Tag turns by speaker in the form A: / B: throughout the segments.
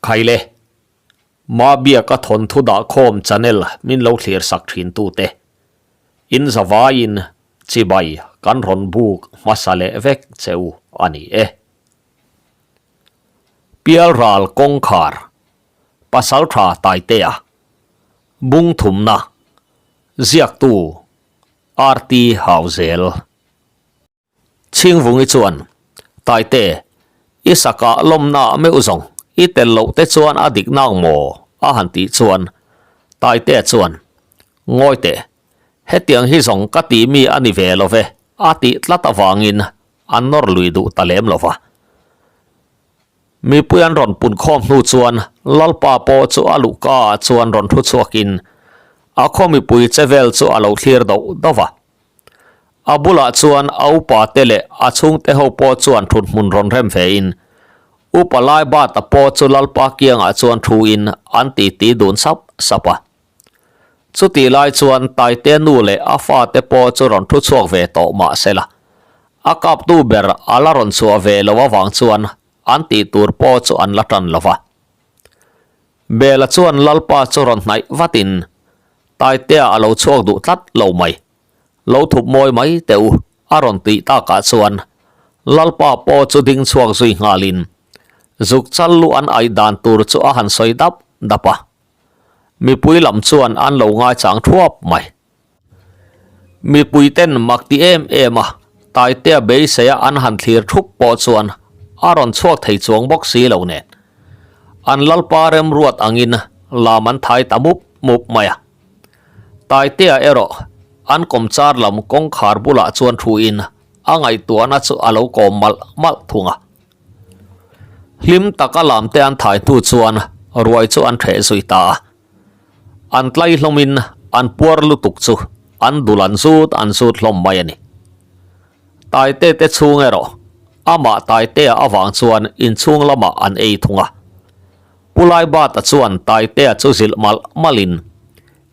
A: Khaile, Mabiaka thawnthu dahkhawm channel min lo thlir sak thin tute, in zavaiin chibai kan rawn buk hmasa leh vek che u a ni e. Pialral kawngkhar, Pasaltha Taitea, Bungthumna, Ziaktu, RT Hauzel. Chhingvungi chuan, Taite, i sakah lawmna meuh zawng i tel loh te chuan a dik nang maw? a han tih chuan Taitea chuan, Ngawi teh, hetiang hi zawng ka tih mi a ni ve lo ve a tih tlat avangin an nawr lui duh ta lem lo va. Mipui an rawn pun khawm hnu chuan Lalpa pawh chu a luhka ah chuan rawn thu chhuakin a khaw mipui che vel chu a lo thlir doh doh va. A bulah chuan a upa te leh a chhungte ho pawh chuan thuthmun rawn rem ve in Upa Laibata pawh chu Lalpa kiangah chuan thu in an titi dun sap sap a. Chutih lai chuan Taite nu leh a fate pawh chu rawn thu chhuak ve tawh mah sela, a kaptu ber a la rawn chhuah ve lo avang chuan an tih tur pawh chu an la tan lo va. Bela chuan Lalpa chu rawn hnaih vatin Taitea a lo chhuak duh tlat lo mai. Lo thup mawi mai teh u, a rawn tih takah chuan Lalpa pawh chu ding chhuak zui nghalin zuk chal lu an aih dan tur chu a han sawi dap dap a. Mipui lam chuan an lo ngaichang thuap mai. Mipui ten mak ti em em a, Taitea beiseia an han thlir thup pawh chuan a rawn chhuak thei chuang bawk si lo nen. An Lalpa remruat angin lam an thai ta mup mup mai a. Taitea erawh an kawmchar lam kawngkhar bulah chuan thuin a ngaihtuahna chu a lo kawm malh malh thung a. Hlim taka lamte an thai hnu chuan ruai chu an ṭheh zui ta a. An tlai hlawmin an puar lutuk chu an dul an zut an zut hlawm mai a ni. Taite te chhung erawh amah Taitea avang chuan inchhung lamah an ei thung a. Pu Laibata chuan Taitea chu zilh malh malhin,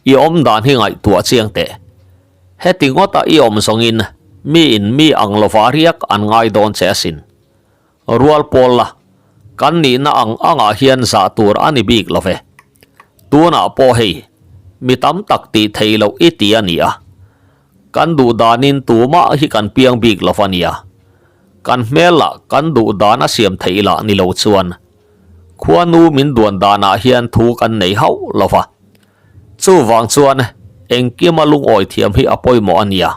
A: I awm dan hi ngaihtuah chiang teh. Heti ngawta i awm zawngin miin mi ang lova riak an ngai dawn che asin. Rual pawl la, kan nihna ang angah hian zah tur a ni bik lo ve. Tunah pawh hei, mi tam tak tih theih loh i ti a ni a. Kan duh danin tumah hi kan piang bik lo va nia. Kan hmel lah kan duh dan a siam theih lah ni lo chuan khuanu min duan danah hian thu kan nei hauh lo va. Chuvang chuan engkima lungawi thiam hi a pawimawh a nia.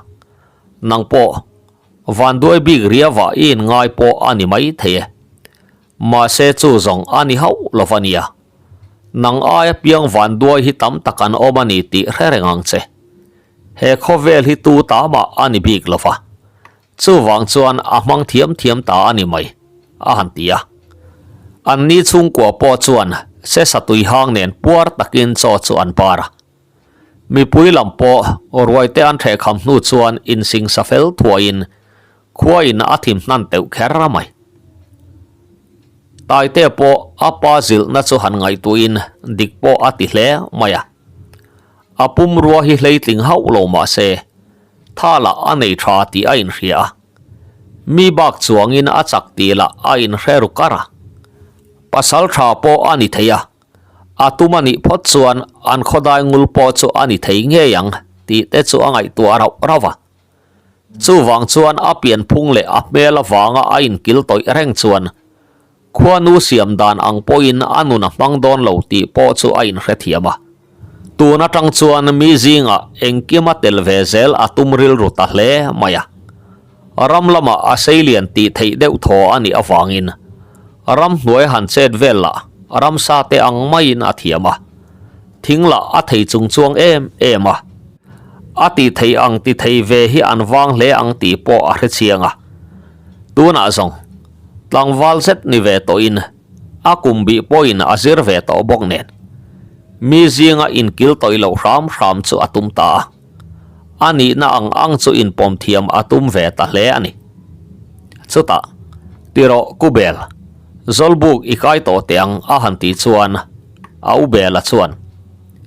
A: Nang pawh Vanduai bik riava i inngai pawh a ni mai thei e. Mahse chu zawng a ni hauh lo va nia. Nang aia piang vanduai hi tam tak an awm a ni tih hre reng ang che. He khawvel hi tu ta mah a ni bik lo va. Chuvang chuan a hmang thiam thiam ta a ni mai, a han ti a. An ni chhungkua pawh chuan sesa tuihang nen puar takin chaw chu an par a. Mipui lam pawh ruaite an thehkham hnu chuan insingsa fel thuaiin khuain a thim hnan teuh kher a mai. Taite pawh a pa zilhna chu han ngaihtuahin dik pawh a ti hle mai a. A pumrua hi hleitling hauh lo mah se, tha lah a nei tha tih a inhria a. Mi bak chuangin a chak tih lah a inhre ru kar a. Pasal tha pawh a ni thei a. A tum a nih phawt chuan an khawdai ngul pawh chu a ni thei ngei ang tih te chu a ngaihtuah rauh rauh a. Chuvang chuan a pianphung leh a hmel avanga a inkil tawih reng chuan khuanu siam dan ang pawhin a nun a hmang dawn lo tih pawh chu a inhrethiam a. Tun atang chuan mi zingah engkim a tel ve zel a tum rilru ta hle mai a. Ram lamah a seilian tih theih deuh thaw a nih avangin ramhnuai han chet vel lah ramsa te ang maiin a thiam a, thing lah a thei chung chuang em em a. A tih theih ang ti thei ve hi an vang hle ang tih pawh a hre chiang a. Tunah zawng tlangval zet ni ve tawhin a kum bih pawhin a zir ve tawh bawk nen mi zinga inkil tawih loh hram hram chu a tum ta a. A nihna ang ang chu inpawm thiam a tum ve ta hle a ni. Chutah, Tirawh Kubel, Zawlbuk i kai tawh teh ang a han tih chuan a u Bela chuan,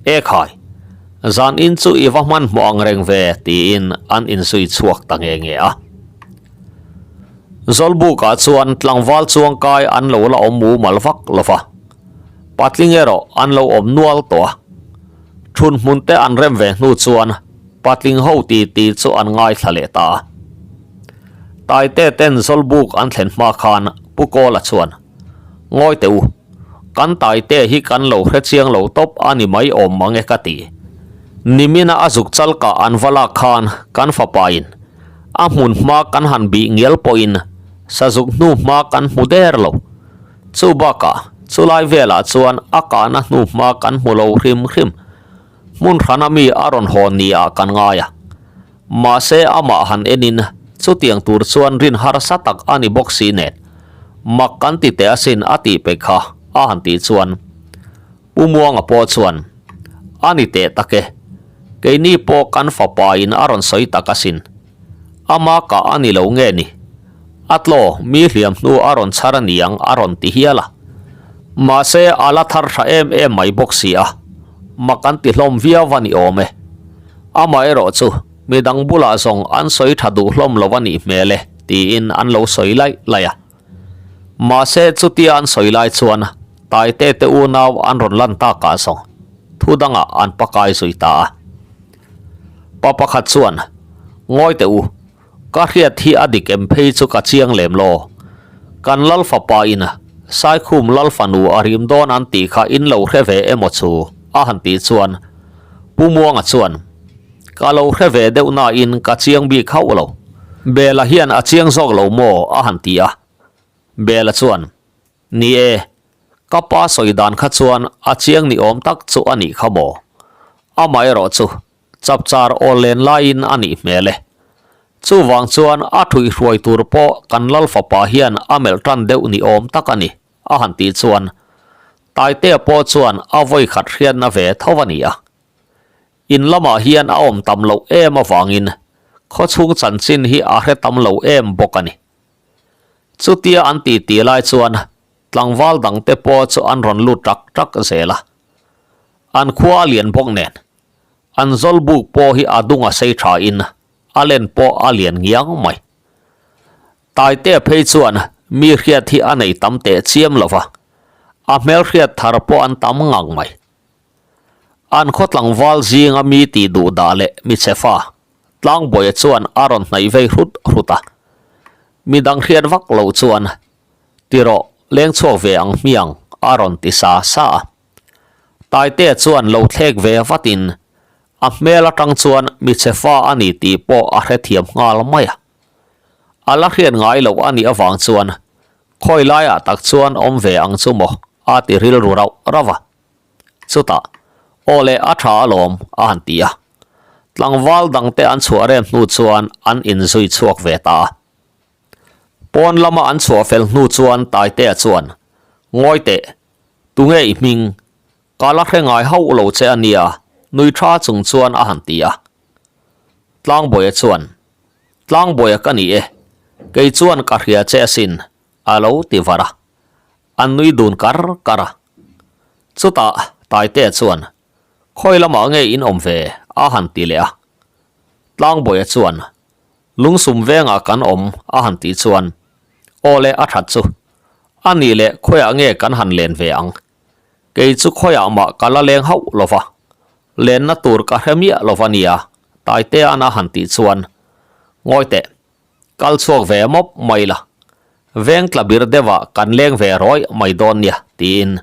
A: E khai, zan in chu i va hmanhmawh ang reng ve tiin an inzui chhuak ta nge nge a. Zawlbukah chuan tlangval chuangkai an lo la awm mumal vak lo va. Patling erawh an lo awm nual tawh a. Thun hmun te an rem ve hnu chuan patling ho ti ti chu an ngaithla leh ta a. Taite ten Zawlbuk an thlen hma khan Pu Kawla chuan, Ngawi teh u, kan Taite hi kan lo hre chiang lo tawp a ni mai awm mang e ka ti. Nimina a zuk chal kah an va lak khan kan fapain a hmun hma kan han bih ngial pawhin sazuk hnu hma kan hmu der lo. Chu bakah chulai velah chuan a kahna hnu hma kan hmu lo hrim hrim. Hmun hrana mi a rawn haw ni ah kan ngai a. Mahse amah han enin chutiang tur chuan rin harsa tak a ni bawk si nen. Mak kan ti teh asin a tih pe kha a han tih chuan Pu Muanga pawh chuan a ni teh tak e. Keini pawh kan fapa in a rawn sawi tak asin. Ama kah a ni lo nge ni? A tlaw, mi hliam hnu a rawn chhar a ni ang a rawn ti hial a. Mahse a la thar tha em em mai bawk si a, mak an ti hlawm viau a ni awm e. Amaherawh chu midang bulah zawng an sawi tha duh hlawm lo a nih hmel e tiin an lo sawi laih laih a. Mahse chutia an sawi lai chuan Taite te unau an rawn lan takah zawng thu dangah an pakai zui ta a. Pa pakhat chuan, Ngawi teh u, ka hriat hi a dik em phei chu ka chiang lem law. Kan lal fapa in Saikhum lal fanu a rim dawn an tih kha in lo hre ve emaw chu? a han tih chuan Pu Muanga chuan, Ka lo hre ve deuh nain ka chiang bik hauh lo. Bela hian a chiang zawk lo maw? a han ti a. Bela chuan, Ni e, ka pa sawi dan kha chuan a chiang ni awm tak chu a nih kha maw? Amaherawh chu chapchar awl len laiin a nih hmel e. Chuvang chuan a thuihhruai tur pawh kan lal fapa hian a melh tan deuh ni awm tak a ni, a han tih chuan Taitea pawh chuan a vawi khat hriatna ve tho a ni a. In lamah hian a awm tam loh em avangin khawchhung chanchin hi a hre tam lo em bawk a ni. Chutia an ti ti lai chuan tlangval dangte pawh chu an rawn lut ṭak ṭak zel a. An khua a lian bawk nen, an zawlbuk pawh hi a dung a sei thain a len pawh a lian ngiang mai. Taitea phei chuan mi hriat hi a nei tam teh chiam lo va, a hmelhriat thar pawh an tam ngang mai. An khaw tlangval zinga mi tih duh dah leh mi chhe fa Tlangbawiha chuan a rawn hnaih vei hrut hrut a. Midang hriat vak lo chuan, Ti rawh, leng chhuak ve ang hmiang, a rawn ti sa sa a. Taitea chuan lo thlek ve vatin a hmel atang chuan mi chhe fa a ni tih pawh a hrethiam nghal mai a. A la hriat ngai loh a nih avang chuan khawi laiah tak chuan awm ve ang chu maw a ti rilru rauh rauh a. Chutah, Aw le, a tha alawm, a han ti a. Tlangval dangte an chhuah rem hnu chuan an inzui chhuak ve ta a. Pawn lama an chhuah fel hnu chuan Taitea chuan, Ngawi teh, tunge i hming? Ka la hre ngai hauh lo che a nia, nui tha chung chuan a han ti a. Tlangbawiha chuan, Tlangbawiha ka ni e, kei chuan ka hria che asin, a lo ti var a. An nui dun kar kar a. Chutah Taitea chuan, Khawi lamah nge in awm ve? a han ti leh a. Tlangbawiha chuan, Lungsum vengah kan awm a han tih chuan, Aw le a that chu. A nih leh khawiah nge kan han len ve ang? Kei chu khawiah mah ka la leng hauh lo va, lenna tur ka hre miah lo va nia Taitea'n a han tih chuan, Ngawi teh, kal chhuak ve mawp mai la, veng tla bir deuhah kan leng ve rawih mai dawn nia tiin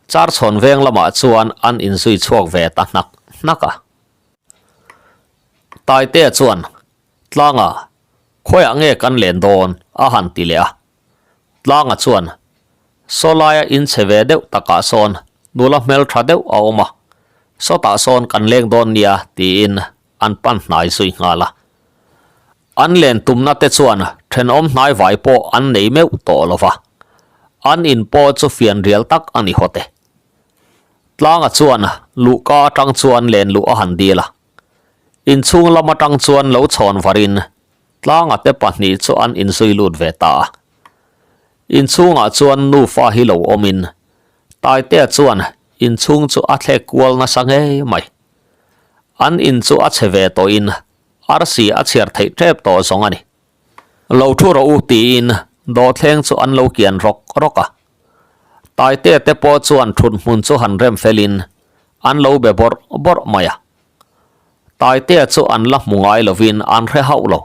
A: Charchhawn veng lamah chuan an inzui chhuak ve ta hnak hnak a. Taitea chuan, Tlanga, khawiah nge kan len dawn? a han ti leh a. Tlanga chuan, Saw laia in chhe ve deuh takah sawn nula hmel tha deuh a awm a, sawtah sawn kan leng dawn nia tiin an pan hnai zui nghal a. An len tumna te chuan thenawm hnai vai pawh an nei meuh tawh lo va, an in pawh chu fianrial tak a ni hawt e. Tlanga chuan luhka atang chuan len luh a han dil a. Inchhung lam atang chuan lo chhawn varin Tlanga te pahnih chu an inzui lut ve ta a. Inchhungah chuan nufa hi lo awmin Taitea chuan inchhung chu a thlek kual nasa ngei mai. An in chu a chhe ve tawhin arsi a chhiar theih tep tawh zawng a ni. Lo thu rawh u tiin dawhthleng chu an lo kian rawk rawk a. Taitea te pawh chuan thut hmun chu han rem felin an lo be bawrh bawrh mai a. Taitea chu an la hmu ngai lovin an hre hauh lo.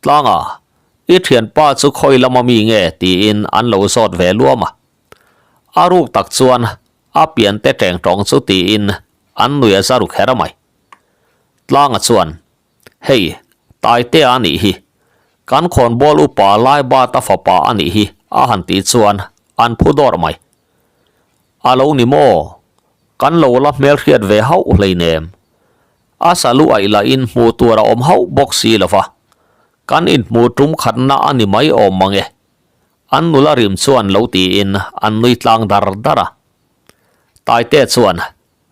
A: Tlanga, i thianpa chu khawi lama mi nge tiin an lo zawt ve luam a. A ruk tak chuan a piante teng tawng chu tiin an nui a za ru kher mai. Tlanga chuan, Hei, Taitea a nih hi. Kan khawnbawl upa Laibata fapa a nih hi a han tih chuan an phu dawrh mai. A lo ni maw? Kan lo la hmelhriat ve hauh hleinem. A salu aih lahin hmuh tur a awm hauh bawk si lo va. Kan inhmuh tum khatna a ni mai awm mang e. An nula rim chuan lo tiin an nui tlang dar dar a. Taitea chuan,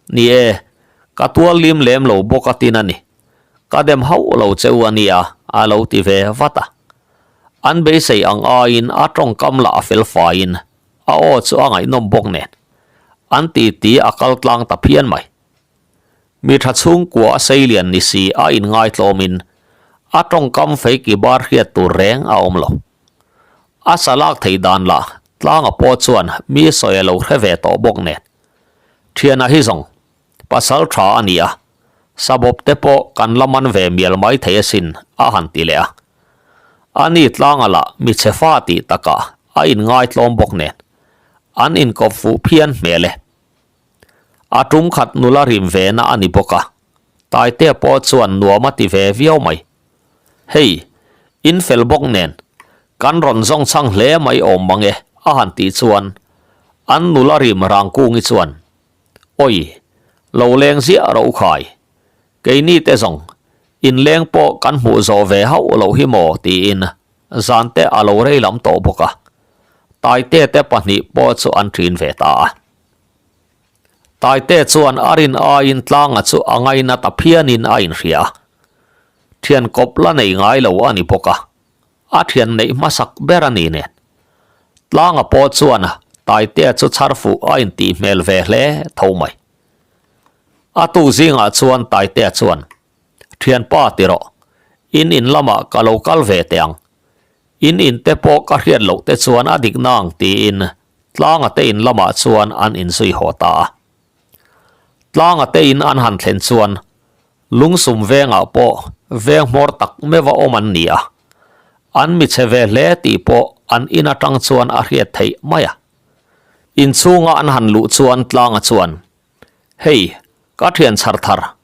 A: Ni e, ka tual lim lem lo bawk a tin a ni. Ka dem hauh lo che u a nia, a lo ti ve vat a. An beisei ang aiin a tawngkam lah a fel faiin a aw chu a ngaihnawm bawk nen. An titi a kal tlang ta phian mai. Mi tha chhungkua a sei lian ni si a inngaitlawmin a tawngkam fei ki bar hriat tur reng a awm lo. A sa lak thei dan lah tlanga pawh chuan mi sawi a lo hre ve tawh bawk nen. Thiana hi zawng pasal tha a ni a, sabawp te pawh kan la man ve mial mai thei asin a han ti leh a. Ani tlanga lah mi chhe fa tih takah a inngaitlawm bawk nen an inkawp fuh phian hmel e. A tum khat nula rim ve na a ni bawk a, Taitea pawh chuan nuam a ti ve viau mai. Hei, in fel bawk nen kan rawn zawng chhang hle mai awm mang e a han tih chuan an nula rim Rangkungi chuan, Awi, lo leng ziah ro khai. Keini te zawng, inleng pawh kan hmuh zawh ve hauh loh hi maw tiin zan te a lo rei lam tawh bawk a. Taitea te pahnih pawh chu an ṭin ve ta a. Taitea chuan a rin aiin tlanga chu a ngaina ta phianin a inhria a. Thian kawp la nei ngai lo a ni bawk a, a thian neih hmasak ber a ni nen. Tlanga pawh chuan Taitea chu chhar fuh a intih hmel ve hle tho mai. A tu zingah chuan Taitea chuan, Thianpa ti rawh, in in lamah ka lo kal ve teh ang. In in te pawh ka hriat loh te chuan a dik nang tiin Tlanga te in lamah chuan an inzui haw ta a. Tlanga te in an han thlen chuan Lungsum vengah pawh veng hmawr tak meuha awm an ni a, an mi chhe ve hle tih pawh an in atang chuan a hriat theih mai a. Inchhunga an han luh chuan Tlanga chuan, Hei, ka thian chhar thar,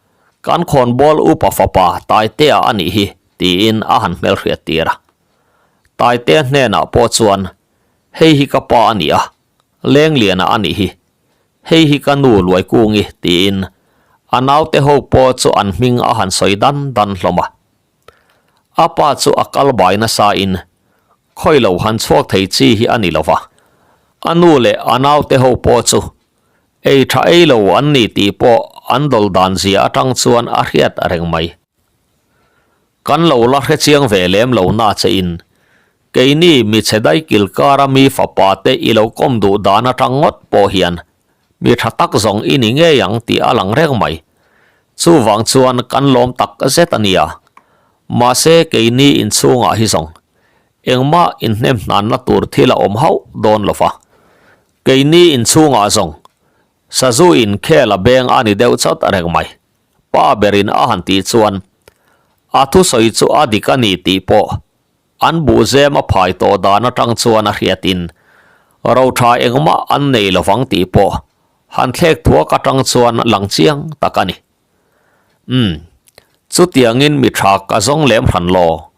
A: kan khawnbawl upa fapa Taitea a nih hi, tiin a han hmelhriat tir a. Taitea hnenah pawh chuan, Hei hi ka pa a ni a, Lengliana a nih hi, Hei hi ka nu Luaikungi tiin a naute ho pawh chu an hming a han sawi dan dan hlawm a. A pa chu a kal bai nasa in khawi lo han chhuak thei chi hi a ni lo va. A nu leh a naute ho pawh chu ei tha ei lo an ni tih pawh an dawl dan zia atang chuan a hriat reng mai. Kan lo la hre chiang ve lem lo na che in Keini mi chhe dai kil kara mi fapa te i lo kawm duh dan atang ngawt pawh hian mi tha tak zawng i ni ngei ang tih a lang reng mai. Chuvang chuan kan lawm tak zet a nia. Mahse keini inchhungah hi zawng engmah inhnem hnanna tur thil a awm hauh dawn lo va. Keini inchhungah zawng sazu inkhel a beng a ni deuh chawt reng mai. Pa berin a han tih chuan a thusawi chu a dik a ni tih pawh An buhzem a phai tawh dan atang chuan a hriatin rotha engmah an nei lovang tih pawh han thlek thuak atang chuan lang chiang tak a ni. Umm, chutiangin mi tha ka zawng lem hran law.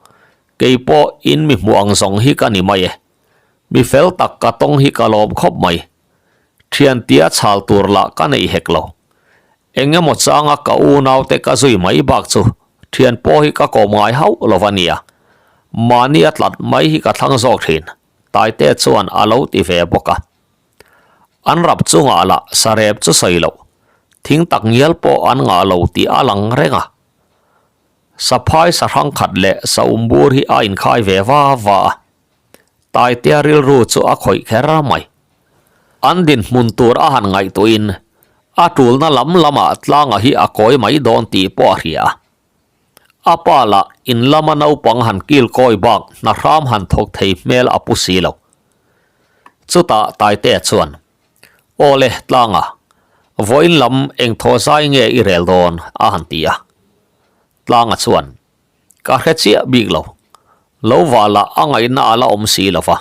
A: Kei pawh in mi hmuh ang zawng hi ka ni mai e. Mi fel tak ka tawng hi ka lawm khawp mai. Thian tia chhal tur lah ka nei hek lo. Eng emaw changa ka unaute ka zui mai bak chu thian pawh hi ka kawm ngai hauh lo va nia. Mahni a tlat mai hi ka thlang zawk thin, Taitea chuan a lo ti ve bawk a. An rap chungah lah sarep chu sawi loh, thing tak ngial pawh an ngah lo tih a lang reng a. Saphai sahrang khat leh saum bur hi a inkhai ve va va a. Taitea rilru chu a khawih kher mai. An dinhmun tur a han ngaihtuahin a tulna lam lamah tlanga hi a kawi mai dawn tih pawh a hria. A pa lah in lama naupang han kil kawi bak hna hram han thawk thei hmel a pu si lo. Chutah Taitea chuan, Aw le, Tlanga, vawiin lam eng thaw zai nge i rel dawn? a han ti a. Tlanga chuan, Ka hre chiah bik lo. Lo vah lah a ngaihna a la awm si lo va.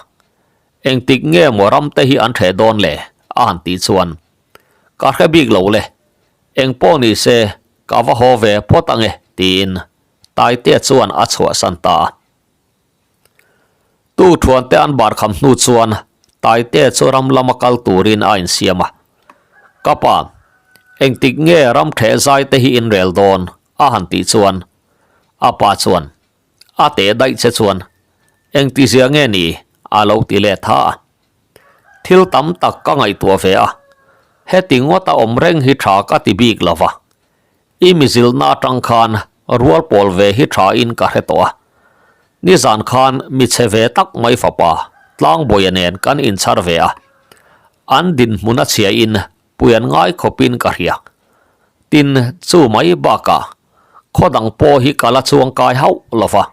A: Engtik nge maw ram te hi an hreh dawn le? a han tih chuan, Ka hre bik lo le. Eng pawh ni se, ka va haw ve phawt ang e, tiin Taitea chuan a chhuahsan ta a. Tu thuante an bar kham hnu chuan Taitea chu ram lama kal turin a insiam a. Ka pa, engtik nge ram ṭheh zai te hi in rel dawn? a han tih chuan a pa chuan a teh daih che chuan engtizia nge ni a lo ti leh tha a. Thil tam tak ka ngaihtuah ve a, heti ngawta awm reng hi ṭha ka ti bik lo va. I mizilna atang khan rual pawl ve hi tha in ka hre tawh a. Nizan khan mi chhe ve tak mai fapa Tlangbawiha nen kan inchhar ve a. An dinhmun a chhia in pui an ngai khawp in ka hria. Tin, chu mai bakah khaw dang pawh hi ka la chuang kai hauh lo va.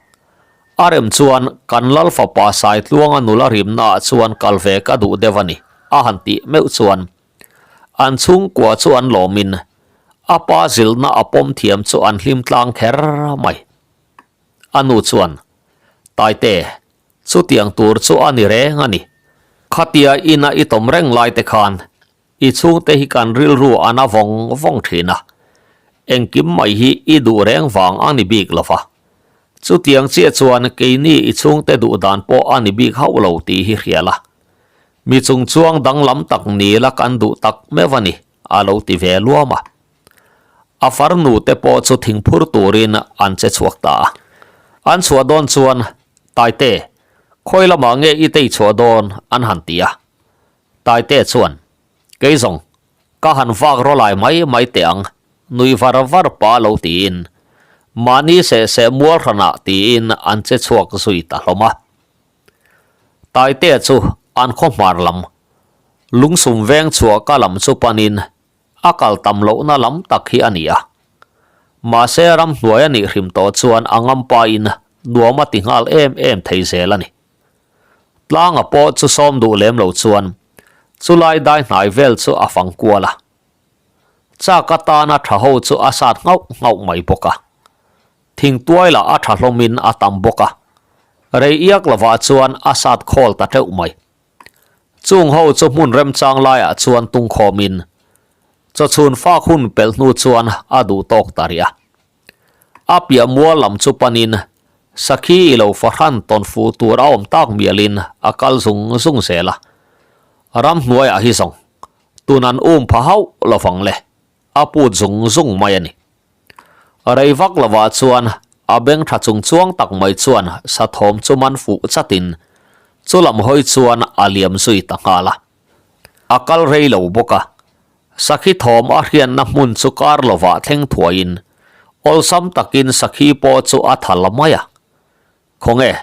A: A rem chuan kan lal fapa Saitluanga nula rimna ah chuan kal ve ka duh deuh a ni, a han tih meuh chuan An chhungkua chu an lawmin a pa zilhna a pawm thiam chu an hlim tlang kher mai. A nu chuan, Taite, chutiang tur chu a ni reng a ni. Khatia ina i tawm reng lai te khan i chhungte hi kan rilru a na vawng vawng thin a, engkim mai hi i duh reng vang a ni bik lo va. Chutiang chiah chuan keini i chhungte duh dan pawh a ni bik hauh lo tih hi hria la. Mi chung chuang danglam tak ni la kan duh tak meuh a ni, a lo ti ve luam a. A farnu te pawh chu thingphur turin an che chhuak ta a. An chhuah dawn chuan, Taite, khawi lamah nge i tei chhuah dawn? an han ti a. Taite chuan, Kei zawng, ka han vak rawlai mai mai teh ang, nui var var pa lo tiin, mahni seh seh mual hranah tiin an che chhuak zui ta hlawm a. Taitea chu an khaw hmar lam, lungsum veng chhuah ka lam chu panin a kal tam lohna lam tak hi a ni a. Mahse ramhnuai a nih hrim tawh chuan a ngampain nuam a ti nghal em em thei zel a ni. Tlanga pawh chu sawm duh lem lo chuan chulai dai hnai vel chu a fang kual a. Chak atana tha ho chu a sat nghauh nghauh mai bawk a. Thingtuai lah a tha hlawmin a tam bawk a, rei iak lovah chuan a sat khawl ta teuh mai. Chung ho chu hmun remchang laiah chuan tungkhawmin chawchhun fak hun pelh hnu chuan a duh tawk ta rih a. A piah mual lam chu panin sakhi i lo fahran tawn fuh tur a awm tak mialin a kal zung zung zel a. Ramhnuaiah hi zawng tun an um pha hauh lovang le, a put zung zung mai a ni. Rei vak lovah chuan a beng tha chung chuang tak mai chuan sathawm chu man fuh chatin chu lam hawi chuan a liam zui ta nghal a. A kal rei lo bawk a, sakhi thawm a hriatna hmun chu kar lovah thleng thuaiin awlsam takin sakhi pawh chu a tha la mai a. Khawnge,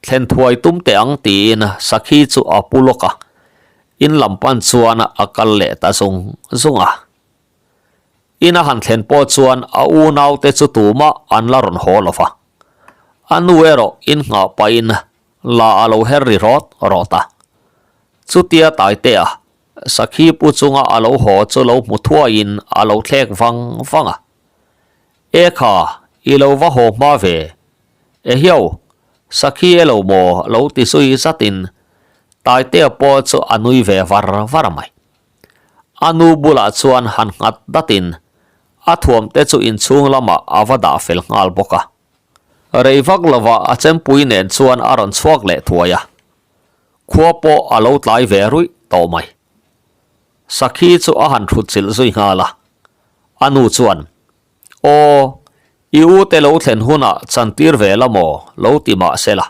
A: thlen thuai tum teh ang tiin sakhi chu a pu lawk a, in lam pan chuan a kal leh ta zung zung a. In a han thlen pawh chuan a unaute chu tumah an la rawn haw lo va. A nu erawh in nghah pahin la a lo her ri rawt rawt a. Chutia Taitea sakhi pu chunga a lo haw chu lo hmu thuaiin a lo thlek vang vang a. E kha, i lo va haw hma ve. Ehiau, sakhi e lo maw lo ti zui zatin Taitea pawh chu a nui ve var var mai. A nu bulah chuan han nghat datin a thuamte chu inchhung lamah a va dah fel nghal bawk a. Rei vak lovah a chempui nen chuan a rawn chhuak leh thuai a, khua pawh a lo tlai ve ruih tawh mai. Sakhi chu a han thut chilh zui nghal a, a nu chuan, Aw, i u te lo thlen hunah chantir ve la maw? lo ti mah se la,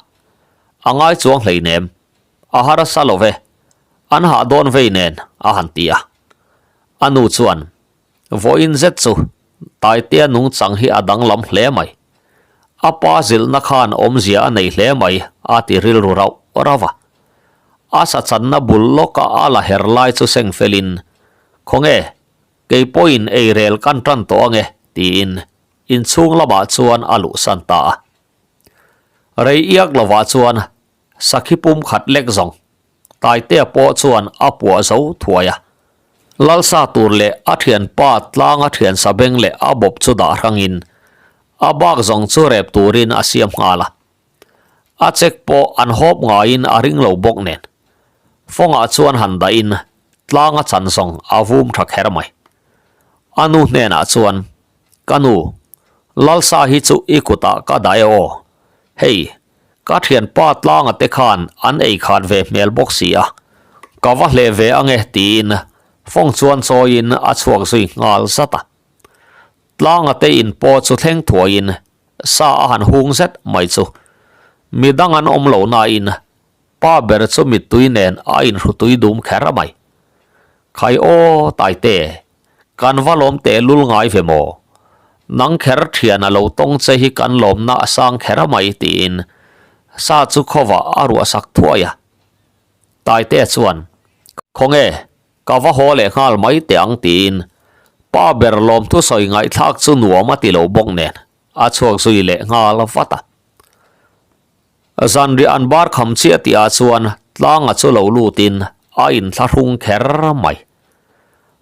A: a ngai chuang hleinem, a harsa lo ve, An hah dawn vei nen a han ti a. A nu chuan, Vawiin zet chu Taitea nungchang hi a danglam hle mai. A pa zilhna khan awmzia a nei hle mai a ti rilru rauh rauh a. A sachanna bul lawka a la her lai chu seng felin, Khawnge, kei pawhin eirel kan tan tawh ange tiin inchhung lamah chuan a luhsan ta a. Rei iak lovah chuan Sakhi pum khat lek zawng. Taitea pawh chuan a puah zo thuai a. Lalsa tur leh a thianpa tlanga thian sabeng leh a bawp chu dah hrangin a bak zawng chu rep turin a siam nghal a. A check pawh an hawp ngaiin a ring lo bawk nen. Fawngah chuan han dahin tlanga chan zawng a vum tha kher mai. A nu hnenah chuan, Ka nu, Lalsa hi chu i kutah ka dah e aw. Hei, ka thianpa tlanga te khan an ei khat ve hmel bawk si a, ka va hleh ve ange tiin fawng chuan chawiin a chhuak zui nghal zat a. Tlanga te in pawh chu thleng thuaiin sa a han hung zet mai chu midang an awm lo nain pa ber chu mittui nen a inhrutui dum kher mai. Khai aw Taite, kan va lawm teh lul ngai ve maw? Nang kher thian a lo tawng che hi kan lawmna a sang kher mai tiin sa chu khawvah a ruah sak thuai a. Taite chuan, Khawnge, ka va haw leh nghal mai teh ang tiin pa ber lawmthu sawi ngaihthlak chu nuam a ti lo bawk nen a chhuak zui leh nghal vat a. Zanriah an bar kham chiah tih ah chuan tlanga chu lo lutin a inthlahrung kher mai.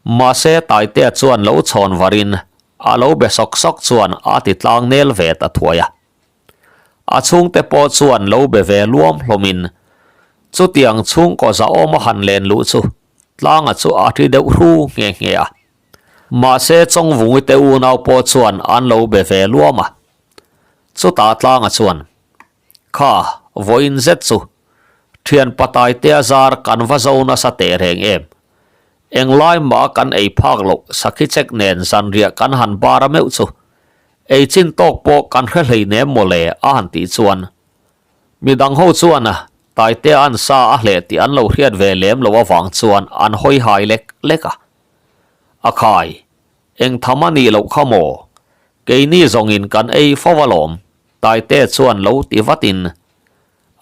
A: Mahse Taitea chuan lo chhawn varin a lo be sawk sawk chuan a ti tlang nel ve ta thuai a. A chhungte pawh chuan lo be ve luam hlawmin chutiang chhungkaw zahawm a han len luh chu tlanga chu a thi deuh hru nghe nghe a. Mahse Chawngvungite unau pawh chuan an lo be ve luam a. Chutah tlanga chuan, Kha, vawiin zet chu, thian Pataitea zar kan va zo nasa teh reng em? Englai mah kan ei phak loh sakhi chek nen zanriah kan han bar a meuh chu, ei chin tawk pawh kan hre hleinem maw le a han tih chuan, midang ho chuan Taitea an sa a hleh tih an lo hriat ve lem loh avang chuan an hawi hai lek lek a. A khai, Eng tham a nih loh kha maw? Keini zawngin kan ei fo alawm, Taite chuan lo ti vatin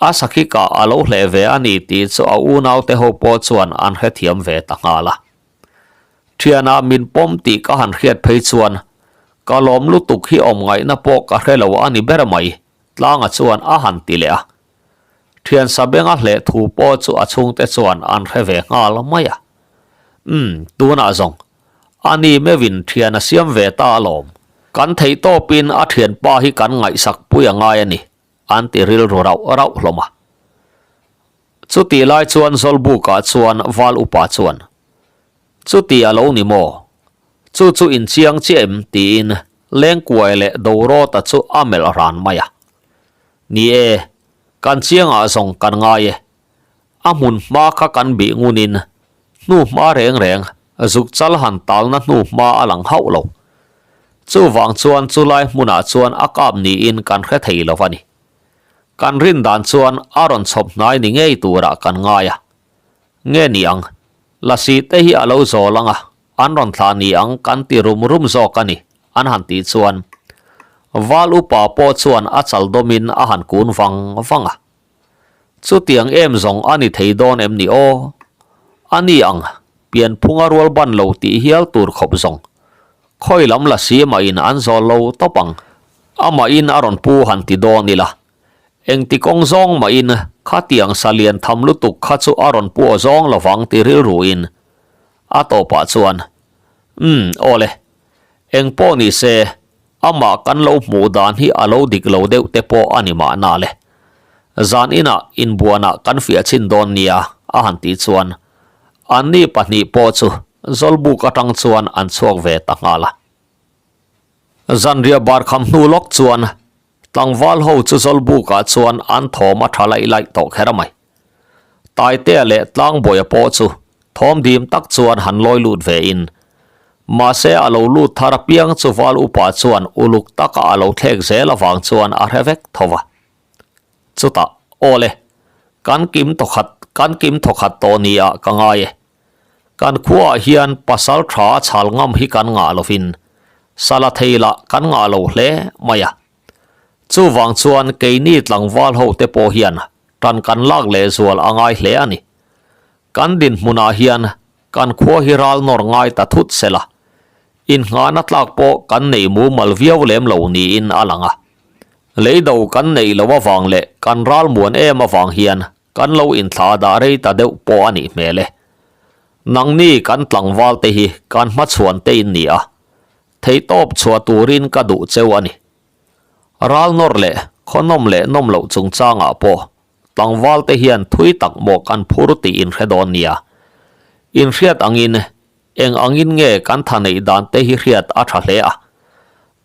A: a sakhi kah a lo hleh ve a ni tih chu a unaute ho pawh chuan an hrethiam ve ta nghal a. Thianah min pawm tih ka han hriat phei chuan ka lawm lutuk hi awm ngaihna pawh ka hre lo a ni ber mai, Tlanga chuan a han ti leh a. Thian Sabenga hleh thu pawh chu a chhungte chuan an hre ve nghal mai a. Umm, tunah zawng A ni meuhin thian a siam ve ta alawm. Kan theih tawpin a thianpa hi kan ngaihsak pui a ngai a ni, an ti rilru rauh rauh hlawm a. Chutih lai chuan Zawlbukah chuan Val Upa chuan, Chuti a lo ni maw? Chu chu inchiang chiah em? tiin Lengkuai leh Dorawta chu a melh ran mai a. Ni e, kan chiangah zawng kan ngai e. A hmun hma kha kan bih ngunin hnu hma reng reng zuk chal han talna hnu hma a lang hauh lo. Chuvang chuan chulai hmunah chuan a kap niin kan hre thei lo a ni. Kan rin dan chuan a rawn chhawp hnai ni ngei turah kan ngai a. Nge ni ang, lasi te hi a lo zawl ang a, an rawn thlah ni ang kan ti rum rum zawk a ni, an han tih chuan Val upa pawh chuan a chal dawmin a han kun vang vang a. Chutiang em zawng a ni thei dawn em ni aw? A ni ang, pianphunga rual ban lo tih hial tur khawp zawng. Khawi lam la si mahin an zawl lo tawp ang. Amahin a rawn pu han ti dawn ila. Engti kawng zawng mahin khatiang sa lian tham lutuk kha chu a rawn pu aw zawng lovang ti rilruin a tawpah chuan, Umm, aw le. Engpawh ni se, Amah kan lo hmuh dan hi a lo dik lo deuh te pawh a ni mahna le. Zan inah inbuanah kan fiah chhin dawn nia a han tih chuan anni pahnih pawh chu Zawlbuk atang chuan an chhuak ve ta nghal a. Zanriah bar kham hnu lawk chuan Tlangval ho chu Zawlbukah chuan an thawm a tha laih laih tawh kher mai. Taitea leh Tlangbuaia pawh chu thawm dim tak chuan han lawi lut ve in. Mahse a lo lut thar apiang chu Val upa chuan uluk taka a lo thlek zel avang chuan a hre vek tho va. Chutah, Aw le, kan kim thawkhat, kan kim thawkhat tawh ni ah ka ngai e. Kan khuaah hian pasal tha a chhal ngam hi kan ngah lovin sala thei lah kan ngah lo hle mai a. Chuvang chuan keini tlangval ho te pawh hian tan kan lak leh zual a ngai hle a ni. Kan dinhmunah hian kan khua hi ral nawr ngai ta thut sela, innghahna tlak pawh kan neih mumal viau lem lo niin a lang a. Leido kan neih loh avang leh kan ral muan em avang hian. kan lo inthla dah rei ta deuh pawh a nih hmel e. Nangni kan tlangval te hi kan hmachhuan te in ni a, theihtawp chhuah turin ka duh cheu a ni. Ral nawr leh khawnawm leh nawm loh chungchangah pawh tlangval te hian thui tak maw kan phur tih in hre dawn nia. In hriat angin eng angin nge kan tha neih dan te hi hriat a tha hle a.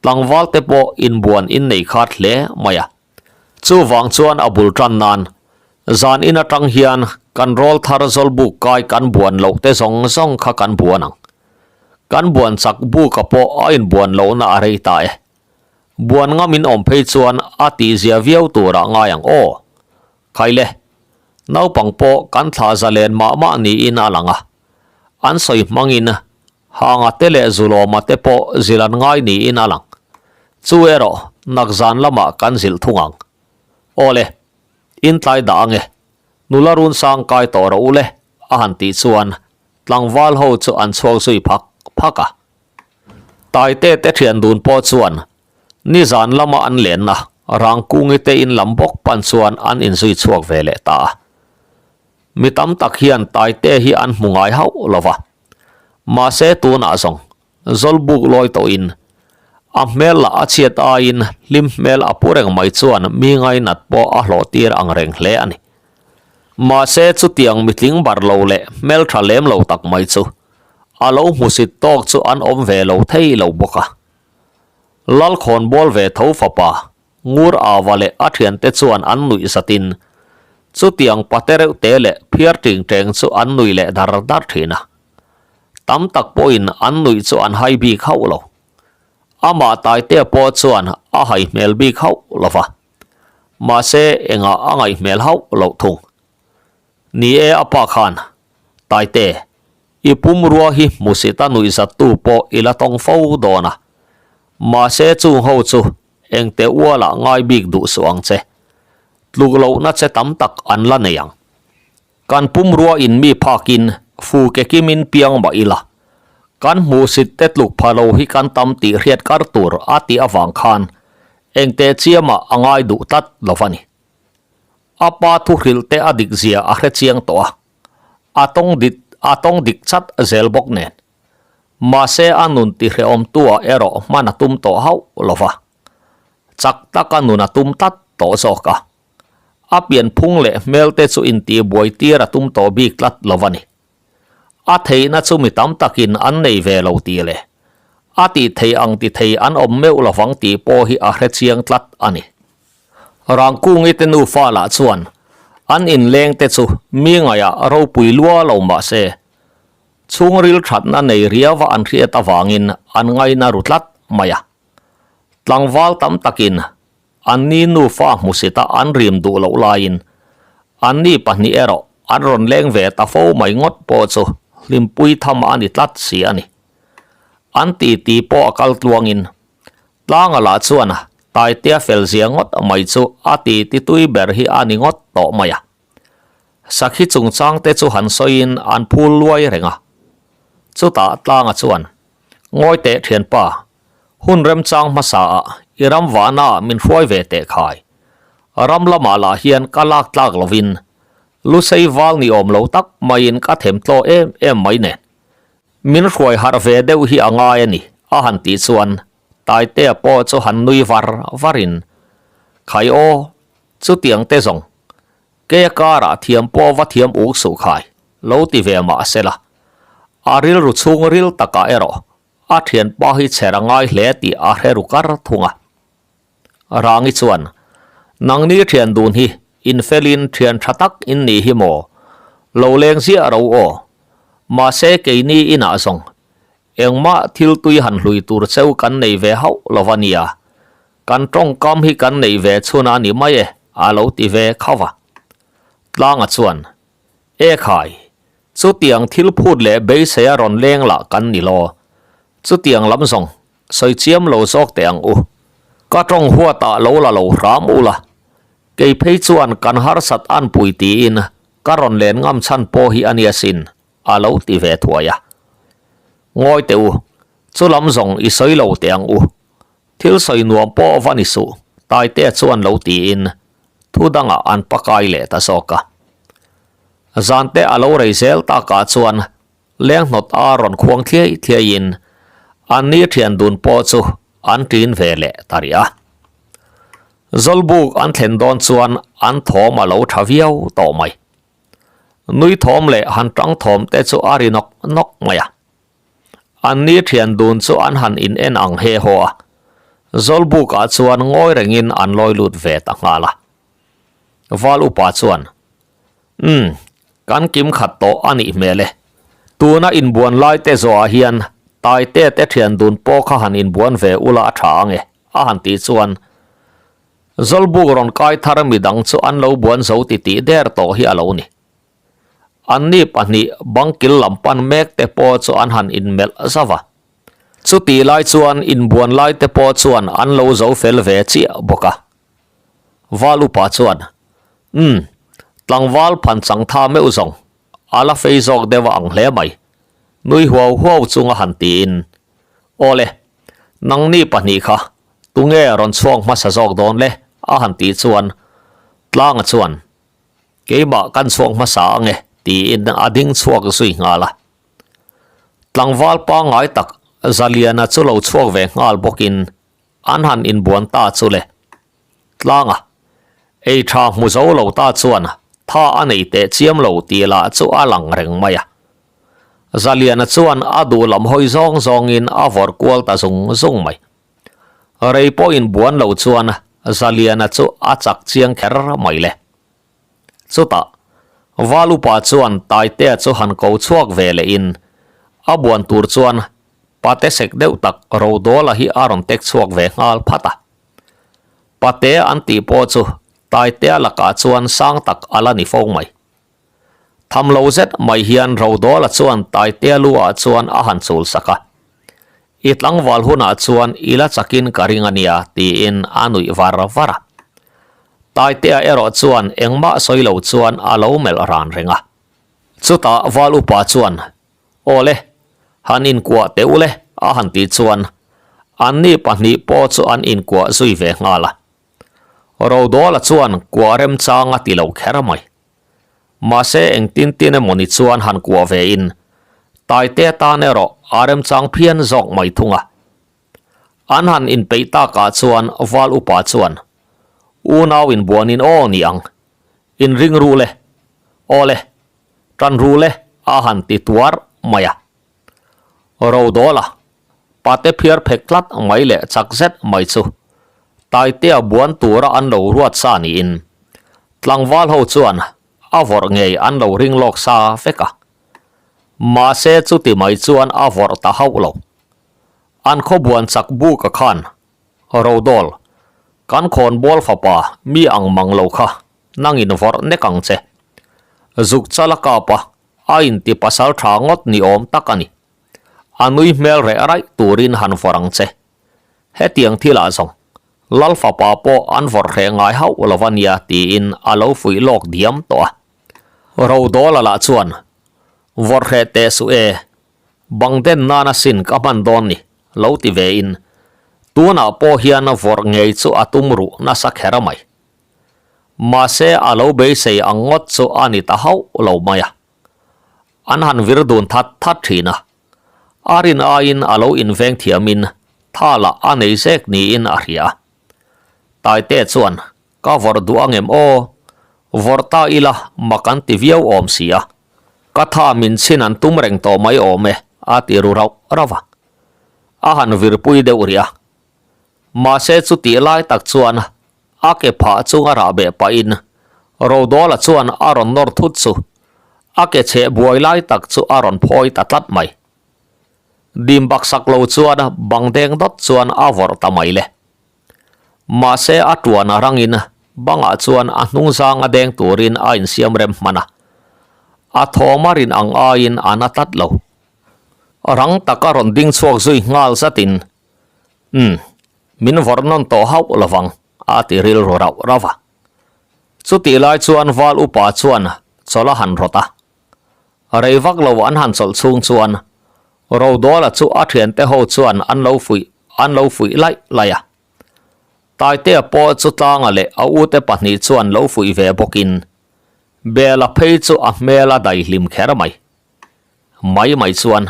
A: Tlangval te pawh inbuan in nei khat hle mai a. Chuvang chuan a bul tan nan zan in atang hian kan rawl thar zawlbuk kai kan buan loh te zawng zawng kha kan buan ang. Kan buan chak buka pawh a inbuan lohna a rei ta e. Buan ngam in awm phei chuan a tihzia viau turah ngai ang aw. Khaile, naupang pawh kan thlah zalen mah mah niin a lang a. An sawi hmangin Hanga te leh Zulawma te pawh zilh an ngai niin a lang. Chu erawh nakzan lamah kan zilh thung ang. Aw le, in tlai dah ange, nula run sang kai tawh rawh u le, a han tih chuan tlangval ho chu an chhuak zui phak phak a. Taite te thian dun pawh chuan nizan lama an lenna Rangkungi te in lam bawk pan chuan an inzui chhuak ve leh ta a. Mi tam tak hian Taite hi an hmu ngai hauh lo va. Mahse tunah zawng Zawlbuk lawi tawhin a hmel lah a chhiat aiin hlim hmel a pu reng mai chuan mi ngainat pawh a hlawh tir ang reng hle a ni. Mahse chutiang mitling bar lo leh hmel tha lem lo tak mai chu a lo hmusit tawk chu an awm ve lo thei lo bawk a. Lalkhawn bawl ve tho fapa Ngur Ava leh a thiante chuan an nuih zatin chutiang pate reuh te leh phiar ting teng chu an nuih leh dar dar thin a. Tam tak pawhin an nuih chu an hai bik hauh lo. Amah Taitea pawh chuan a hai hmel bik hauh lo va. Mahse engah a ngaih hmel hauh loh thung. Ni e a pa khan, Taite, i pumrua hi hmusita nuih zattu pawh i la tawng fo dawn a. Mahse chung ho chu Engte ualah ngai bik duh suh ang che. Tluk lohna che tam tak an la nei ang. Kan pumrua in mi phakin fu ke kimin piang mah ila. Kan hmuhsit te tluk pha lo hi kan tam tih hriat kar tur a tih avang khan engte chiamah a ngai duh tlat lo va ni. A pa thuhrilh te a dik zia a hre chiang tawh a, a tawng dik a tawng dik chat zel bawk nen. Mahse a nun tihrehawmtuah erawh hman a tum tawh hauh lo va, chak taka nun a tum tlat tawh zawk a. A pianphung leh hmelte chu intihbuai tir a tum tawh bik tlat lo va ni. A theihna chu mi tam takin an nei ve lo tih leh a tih thei ang ti thei an awm meuh lo vang tih pawh hi a hre chiang tlat a ni. Rangkungi te nufa lah chuan an inlengte chu mi ngaihah ropui lua lo mah se, Chhungril thatna nei riauva an hriat avangin an ngaina ru tlat mai a. Tlangval tam takin anni nufa hmusita an rim duh loh laiin anni pahnih erawh an rawn leng ve ta fo mai ngawt pawh chu hlimpui tham a ni tlat si a ni. An titi pawh a kal tluangin Tlanga lah chuan Taitea felzia ngawt mai chu a titi tui ber hi a ni ngawt tawh mai a. Sakhi chungchang te chu han sawiin an phul luai reng a. Chutah Tlanga chuan, Ngawi teh thianpa, hun remchang hmasa ah i ram vahna ah min hruai ve teh khai. Ram lamah lah hian ka lak tlak lovin Lusei val ni awm lo tak maiin ka them tlaw em em mai nen. Min hruai harh ve deuh hi a ngai a ni, a han tih chuan Taitea pawh chu han nui var varin, Khai aw, chutiang te zawng Keia karah thiam pawh va thiam uk suh khai, lo ti ve mah sela. A rilru chhung ril takah erawh a thianpa hi chher a ngai hle tih a hre ru kar thung a. Rangi chuan, Nangni thian dun hi infelin thian tha tak in nih hi maw? Lo leng ziah ro aw. Mahse keini inah zawng engmah thil tui han hlui tur cheu kan nei ve hauh lo va nia. Kan tawngkam hi kan neih ve chhun a ni mai e, a lo ti ve khauh a. Tlanga chuan, E khai, chutiang thil phut leh beisei a rawn leng lah kan ni lo. Chutiang lam zawng sawi chiam lo zawk teh ang u. Ka tawng huatah lo la lo hram u la. Kei phei chuan kan harsat anpui tiin ka rawn len ngam chhan pawh hi a nia sin, a lo ti ve thuai a. Ngawi teh u, chu lam zawng i sawi lo teh ang u. Thil sawi nuam pawh va ni suh, Taitea chuan lo tiin thu dangah an pakai leh ta zawk a. Zante a lo rei zel takah chuan leng hnawt a rawn khuang thliai thliaiin an ni thian dun pawh chu an ṭin ve leh ta rih a. Zawlbuk an thlen dawn chuan an thawm a lo ṭha viau tawh mai. Nui thawm leh han ṭang thawm te chu a ri nawk nawk mai a. An ni thian dun chu an han in en ang he haw a, Zawlbukah chuan ngawi rengin an lawi lut ve ta nghal a. Val upa chuan, Umm, kan kim khat tawh a nih hmel e. Tuna inbuan lai te zawhah hian Taite te thian dun pawh kha han inbuan ve ula a tha ang e, a han tih chuan Zawlbuk rawn kai thar midang chu an lo buan zo titih der tawh hi a lo ni. Anni pahnih bangkil lam pan mek te pawh chu an han inmelh zauh a. Chutih lai chuan inbuan lai te pawh chuan an lo zo fel ve chiah bawk a. Val upa chuan, Umm, tlangval phan chang tha meuh zawng, a la fei zawk deuh a ang hle mai, nui huau huau chunga han tiin, Awle, nangni pahnih kha tunge rawn chhuak hmasa zawk dawn le? a han tih chuan Tlanga chuan, Keimah kan chhuak hmasa ang e, tiin a ding chhuak zui nghal a. Tlangval pangngai tak Zaliana chu lo chhuak ve nghal bawkin an han inbuan ta chu le. Tlanga, ei tha hmu zo lo ta chuan tha a nei teh chiam lo tih lah chu a lang reng mai a. Zaliana chuan a duh lam hawi zawng zawngin a vawrh kual ta zung zung mai. Rei pawh inbuan lo chuan Zaliana chu a chak chiang kher mai le. Chutah, Val upa chuan Taitea chu han ko chhuak ve lehin a buan tur chuan pate sek deuh tak Rodawla hi a rawn tek chhuak ve nghal phat a. Pate an tih pawh chu Taitea lakah chuan sang tak a la ni fo mai. Tham lo zet mai hian Rodawla chuan Taitea lu ah chuan a han chul sak a. I tlangval hunah chuan i la chakin ka ring a nia, tiin a nuih var var a. Taitea erawh chuan engmah sawi lo chuan a lo melh ran reng a. Chutah Val upa chuan, Aw le, han inkuah teh u le, a han tih chuan anni pahnih pawh chu an inkuah zui ve nghal a. Rodawla chuan kuah remchang a ti lo kher mai. Mahse engtin tin emawni chuan han kuah ve in Taite tan erawh a remchang phian zawk mai thung a. An han inpeih takah chuan Val upa chuan, Unau inbuanin aw ni ang, inring ru le, aw le, tan ru le a han ti tuar mai a. Rodawla, pate phiar phek tlat mai leh chak zet mai chu Taitea buan tura an lo ruat sa niin tlangval ho chuan a vawrh ngei an lo ring lawk sa vek a. Mahse chuti mai chuan a vawrh ta hauh lo. An khaw buan chak buka khan Rodawl, kan khawnbawl fapa mi ang mang lo kha nangin vawrh nek ang che. Zuk chala kap a, a inti pasal tha ngawt ni awm tak a ni. A nui hmel reh raih turin han vawrh ang che. Hetiang thilah zawng, Lal fapa pawh an vawrh hreh ngai hauh lo a nia tiin a lo fuih lawk diam tawh a. Rodawla lah chuan, Vawrh hreh teh suh e, bang den nana sin ka hman dawn ni, lo ti vein, tunah pawh hian vawrh ngei chu a tum ruh nasa kher mai. Mahse a lo beisei ang ngawt chu a ni ta hauh lo mai a. An han vir dun that that thin a. A rin aiin a lo inveng thiamin tha lah a nei zek niin a hria a. Taite chuan, Ka vawrh duh angem aw? Vawrh ta ila mak an ti viau awm si a. Ka tha min chhin an tum reng tawh mai awm e, a ti ru rauh rauh a. A han virpui deuh rih a. Mahse chutih lai tak chuan A ke phah chunga rah beh pahin Rodawla chuan a rawn nawr thut chu a ke chheh buai lai tak chu a rawn phawi ta tlat mai. Dim baksak lo chuan bang deng dawt chuan a vawrh ta mai le. Mahse a tuan a rangin bangah chuan a hnungzang a deng turin a insiam rem hman a. A thawm a rin ang aiin a na tlat lo. Rang taka rawn ding chhuak zui nghal zatin, Umm, min vawrh nawn tawh hauh lovang, a ti rilru rauh rauh a. Chutih lai chuan Val upa chuan chawlh a han rawt a. Rei vak lo an han chawlh chhung chuan Rodawla chu a thiante ho chuan an lo fuih an lo fuih laih laih a. Taitea pawh chu Tlanga leh a ute pahnih chuan lo fuih ve bawkin. Bela phei chu a hmel a daihlim kher mai. Mai mai chuan,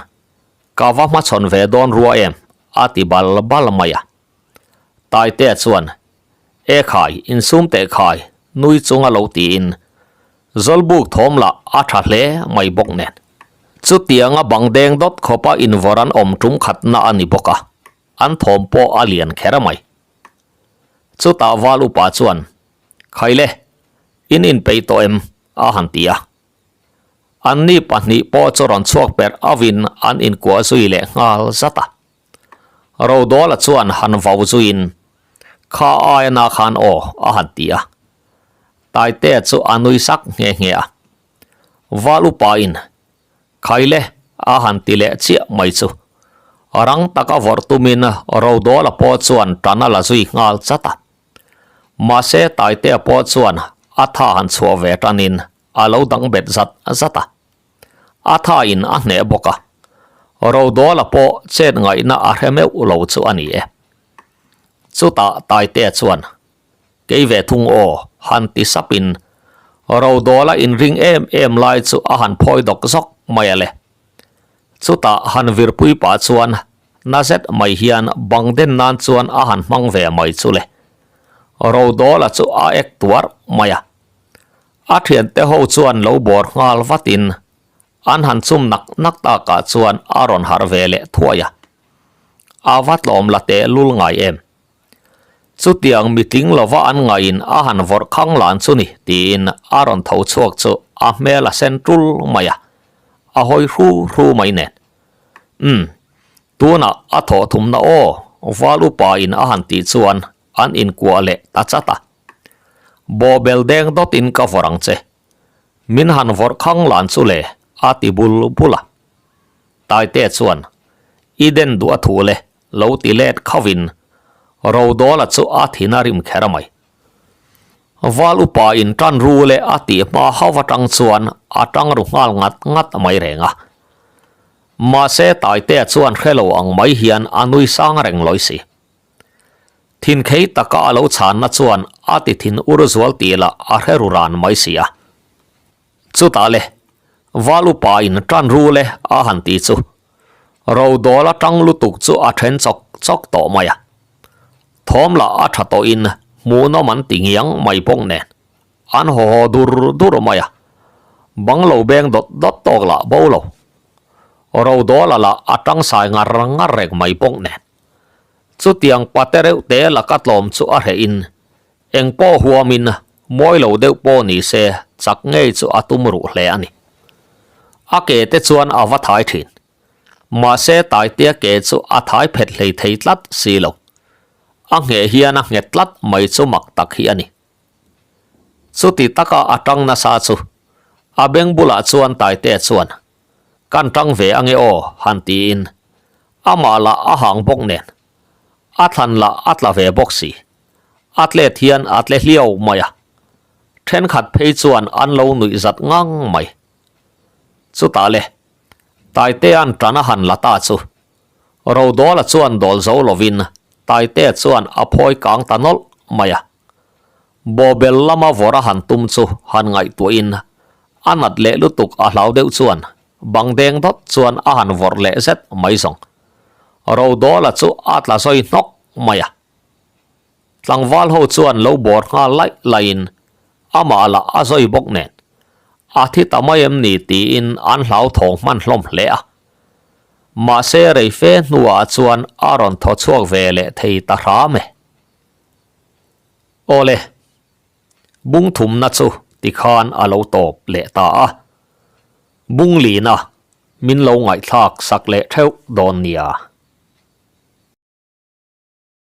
A: Ka va hmachhawn ve dawn rua em? a ti bal bal mai a. Taitea chuan, E khai, insum teh khai, nui chunga lo tiin Zawlbuk thawm lah a tha hle mai bawk nen. Chutianga bang deng dawt khawpa invawrh an awm tum khatna a ni bawk a, an thawm pawh a lian kher mai. Chutah val upa chuan, Khaile, in inpeih tawh em? a han ti a. Anni pahnih pawh chu rawn chhuak perh avin an inkuah zui leh nghal zat a. Rodawla chuan han vau zuiin, Kha aia na khan aw, a han ti a. Taitea chu a nui sak nghe nghe a. Val upain, Khaile, a han ti leh chiah mai chu. Rang taka vawrh tumin Rodawla pawh chuan tan a la zui nghal chat a. Mahse Taitea pawh chuan a tha han chhuah ve tanin a lo dang bet zat zat a. A tha in a hneh bawk a, Rodawla pawh chet ngaihna a hre meuh lo chu a ni e. Chutah Taitea chuan, Kei ve thung aw, han ti sapin Rodawla inring em em lai chu a han phawi dawk zawk mai a le. Chutah han virpui pah chuan na zet mai hian bang den nan chuan a han hmang ve mai chu le. Rodawla chu a ek tuar mai a. A thiante ho chuan lo bawr nghal vatin an han chum nak nak takah chuan a rawn harh ve leh thuai a. A va tlawm la teh lul ngai em? Chutiang mitling lova an ngaiin a han vawrh khang lan chu ni tiin a rawn tho chhuak chu a hmel a sen tul mai a, a hawi hru hru mai nen. Umm, tunah a thawh thumna aw, val upa in a han tih chuan an inkuah leh ta chat a. Bawhbel deng dawtin ka vawrh ang che. Min han vawrh khang lan chu le, a ti bul bul a. Taitea chuan, I den duh a thu le, lo ti let khavin Rodawla chu a thin a rim kher mai. Val upa in tan ru leh a tih hma hauh atang chuan a tang ru nghal ngat ngat mai reng a. Mahse Taitea chuan hre lo ang mai hian a nui sang reng lawi si. Thinkhei taka a lo chhanna chuan a ti thin ur zual tih lah a hre ru ran mai si a. Chutah le, Val upa in tan ru le a han ti chu Rodawl atang lutuk chu a then chawk chawk tawh mai a. Thawm lah a tha tawhin hmuhnawm an ti ngiang mai bawk nen an haw haw dur dur mai a. Bang lo beng dawt dawt tawk lah bo lo. Rodawla lah a tang sai ngar ngar reng mai bawk nen. Chutiang pate reuh te laka tlawm chu a hreh in eng pawh huam in mawi lo deuh pawh ni se chak ngei chu a tum ruh hle a ni. A ke te chuan a va thai thin. Mahse Taitea ke chu a thai phet hlei thei tlat si lo. A ngheh hian a nghet tlat mai chu mak tak hi a ni. Chuti taka a tang nasa chu a beng bulah chuan Taitea chuan Kan tang ve ange aw, han tiin amah lah a hang bawk nen, a thlan lah a tla ve bawk si. A tlet hian a tle hliau mai a, thenkhat phei chuan an lo nuih zat ngang mai. Chutah le, Taitea'n tan a han la ta chu, Rodawla chuan dawl zo lovin Taitea chuan a phawi kang ta nawlh mai a. Bawbel lama vawrh a han tum chu han ngaihtuahin a nat leh lutuk a hlau deuh chuan bang deng dawt chuan a han vawrh leh zet mai zawng. Rodawla chu a tla zawi hnawk mai a. Tlangval ho chuan lo bawr nghal laih laihin amah lah a zawi bawk nen a thi ta mai em ni tiin an hlauthawng hman hlawm hle a. Mahse reife hnuah chuan a rawn thaw chhuak ve leh thei ta hram e. Awle, bung thumna chu tikhan a lo tawp leh ta a. Bung lina min lo ngaihthlak sak leh theuh dawn nia.